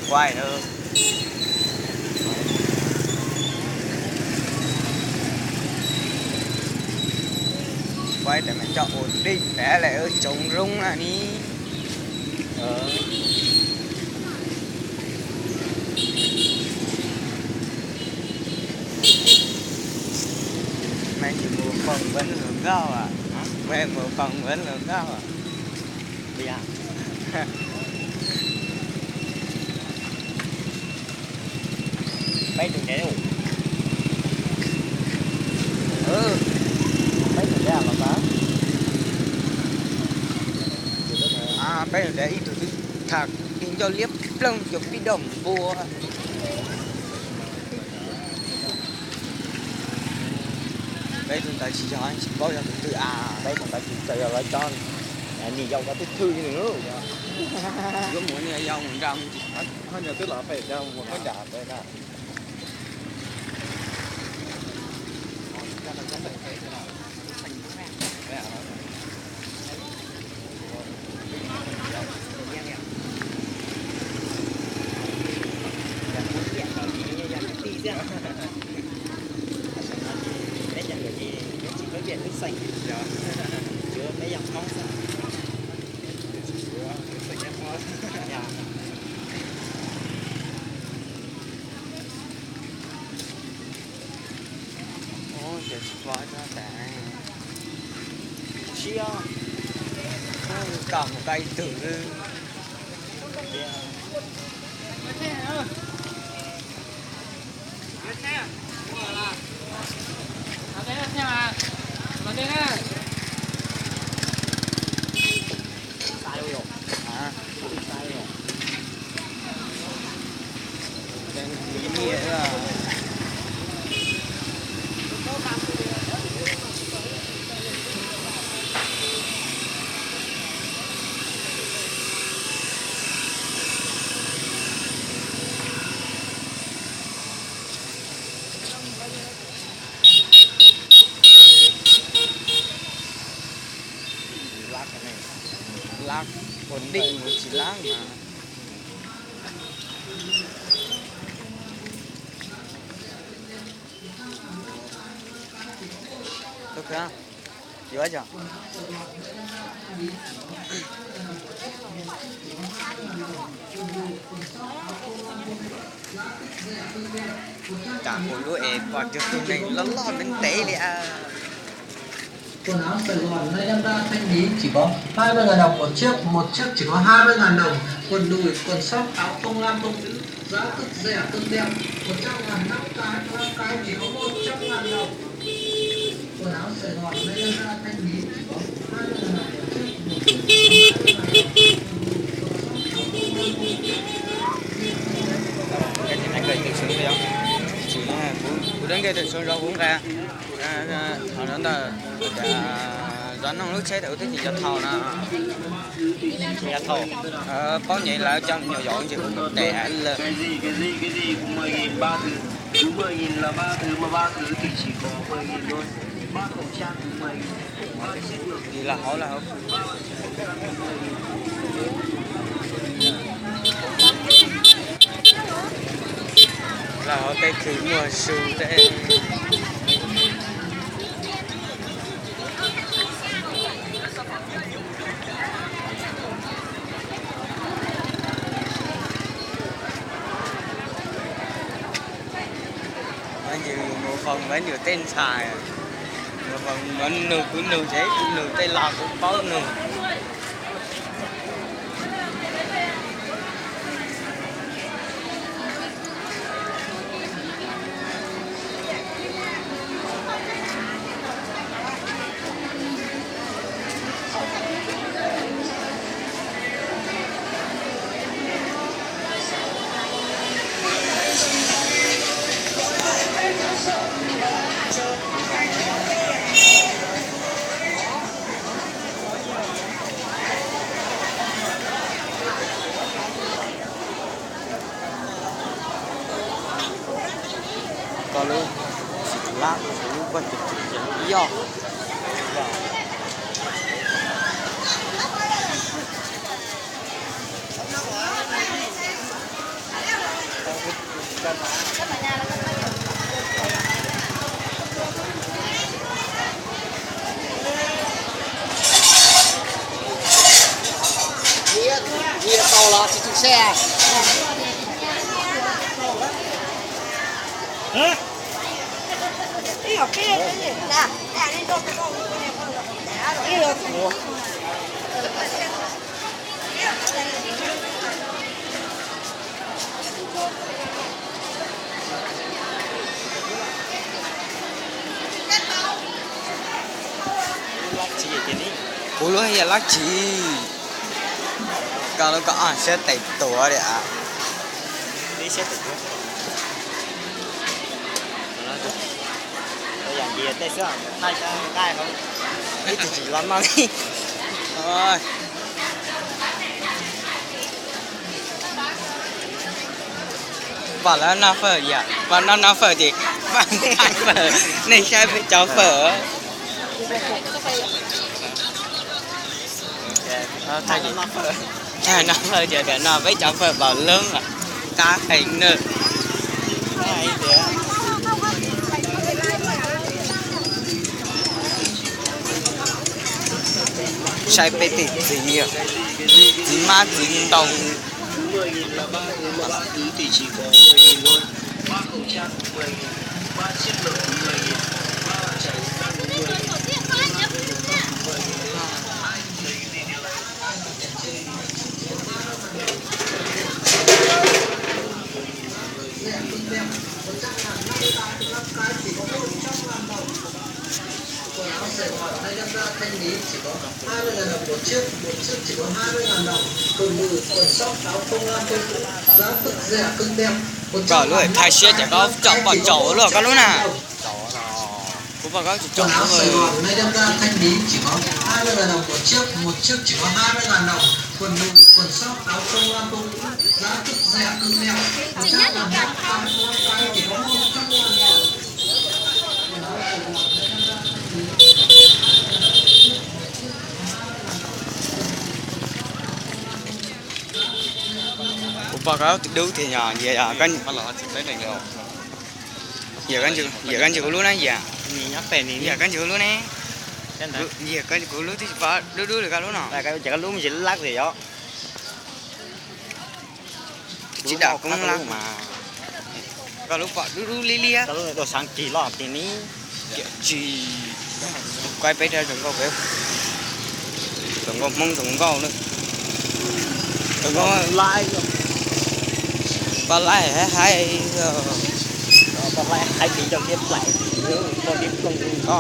Quay, quay tam mem coj ua dej tas lawm, tsoov roob na ni. Mày chỉ một phần vẫn là gốc à? Mày một phần vẫn là gốc à? Peb tus ntev. Peb tus ntev los pas. Peb tus ntev ib tug twb tham ib nco liab ploog cov pib dom npua. Peb tus ntawd tsis yog, tsis paub yog tus twg a. Peb tus ntawd tsis txawj yog lawv cov niam yau cov twb thwj li. Yuav mus niam yau mus nra mus tsis tau, ho nyob twb los pem cov mus nram pem na. Ub, ces tsis pom tsob tais siab, kom mus koj ib tug xwb. Lab ua ntej mus tsis lab mas. Yuav cov Tam kuv lub es pom cov tug neeg loj loj ntev ntev li. Quần áo Sài Gòn, may năm ba thanh lý chỉ có hai mươi ngàn đồng một chiếc, một chiếc chỉ có hai mươi ngàn đồng. Quần đùi, quần sóc, áo phông lam phông tứ, giá cực rẻ, cực đẹp, một trăm ngàn năm cái, năm cái chỉ có một trăm ngàn đồng. Quần áo Sài Gòn, may năm ba thanh lý chỉ có hai mươi ngàn đồng một chiếc, một chiếc chỉ có hai mươi ngàn đồng. Kuv dab nkej tawm tshoob zov kuv nqa. Thaum no ntawd zov noog lub tsheb tawm ub twb tsis cov thaum no. Tsis cov thaum. Paub nyem lawv cov me nyuam yaus ces kuv tes lawm. Lawv hauv lawv hauv. Lawv hauv tej khw muag su tej. Mus foos mus tej ntxhais, mus foos mus nug kuv nug ces kuv nug tej los kuv paub nug. Koj lub xim lab, kuv lub koj tus yoj. Nyias tau los tsis tsum seb. Kuv lub yog lab tsi? Koj lub koj ob siab tes tuav li a. Ib tug tsis los noj li. Pom lawv noj fawm yom, pom noj noj fawm ces pom noj fawm, nej saib peb cov fawm. Thaij noj fawm ces no peb cov fawm pom lub qab heev na. Saib peb tej txiv, txiv mab txiv ntoo. Koj lub thaij siab ces koj tsom pom tsaus luaj koj lub na. Kuv pom koj tsom pom. Kuv pom koj tus dub tiag yog, yog koj ntsia kuv lub na yom. Yog koj ntsia kuv lub ne. Yog koj ntsia kuv lub twb tsis pom dub dub li koj lub no. Ces koj lub me ntsis lab li yom. Tsis dam koob lab mas. Koj lub pom dub dub liab liab. Koj lub dua saav kis los tis ni. Tsis, kuaib peb rau zoo nkauj peb, zoo nkauj Hmoob zoo nkauj na. Zoo nkauj, poj laib haib haib, poj laib haib tis rau thiab plaim tis, rau thiab ploog ko.